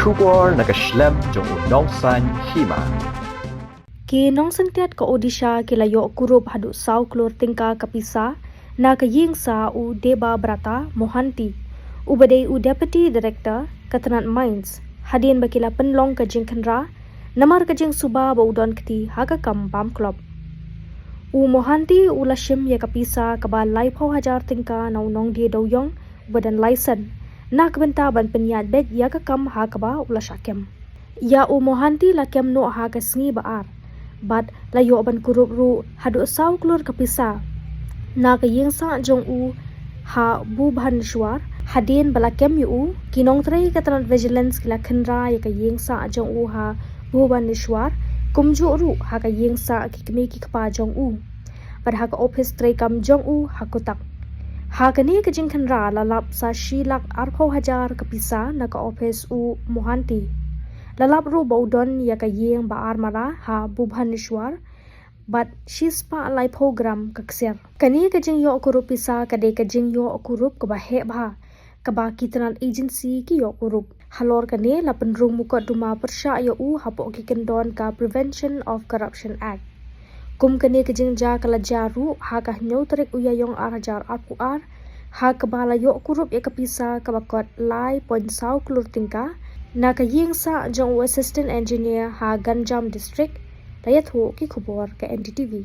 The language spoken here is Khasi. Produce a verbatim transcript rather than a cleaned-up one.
Khubor na ka shlem jong u Nongsaiñ Hima. Ki nongsyntiat ka Odisha ki la ïoh kurup haduh saw klur tyngka ka pisa na ka ïing sah u Debabrata Mohanty, u ba dei u Deputy Director ka tnat Mines, hadien ba ki la pynlong ka jingkhynra namar ka jingsuba ba u don kti ha ka kam bam klop. U Mohanty u la shim ïa ka pisa kaba laiphew hajar tyngka na u nongdie dewïong u ba don laisen, na ka bynta ban pynïaid beit ïa ka kam ha kaba u la shah kem. Ïa u Mohanty la kem noh ha ka sngi ba ar, bad la ïoh ban kurup ruh haduh saw klur ka pisa na ka ïing sah jong u ha Bhubaneswar. Hadien ba la kem ïa u, ki nongtrei ka tnat Vigilance ki la khynra ïa ka ïing sah jong u ha Bhubaneswar, kumjuh ruh ha ka ïing sah ki kmie ki kpa jong u, bad ha ka ophis treikam jong u ha Cuttack. Ha kane ka jingkhynra la lap sa shi lak arphew hajar ka pisa na ka ophis u Mohanty. La lap ruh ba u don ïa ka ïing ba ar mala ha Bhubaneswar, bad shi spah laiphew gram ka ksiar. Kane ka jingïoh kurup pisa ka dei ka jingïoh kurup kaba heh bha, kaba ki tnat agency ki ïoh kurup. Halor kane la pynrung mukotduma pyrshah ïa u hapoh ki kyndon ka Prevention of Corruption Act. Kum kane ka jingjia ka la jia ruh ha ka hynñiew tarik u Ïaïong ar hajar arphew ar, ha kaba la ïoh kurup ïa ka pisa kaba kot lai point saw klur tyngka na ka ïing sah jong u Assistant Engineer ha Ganjam District, la ïathuh ki khubor ka N D T V.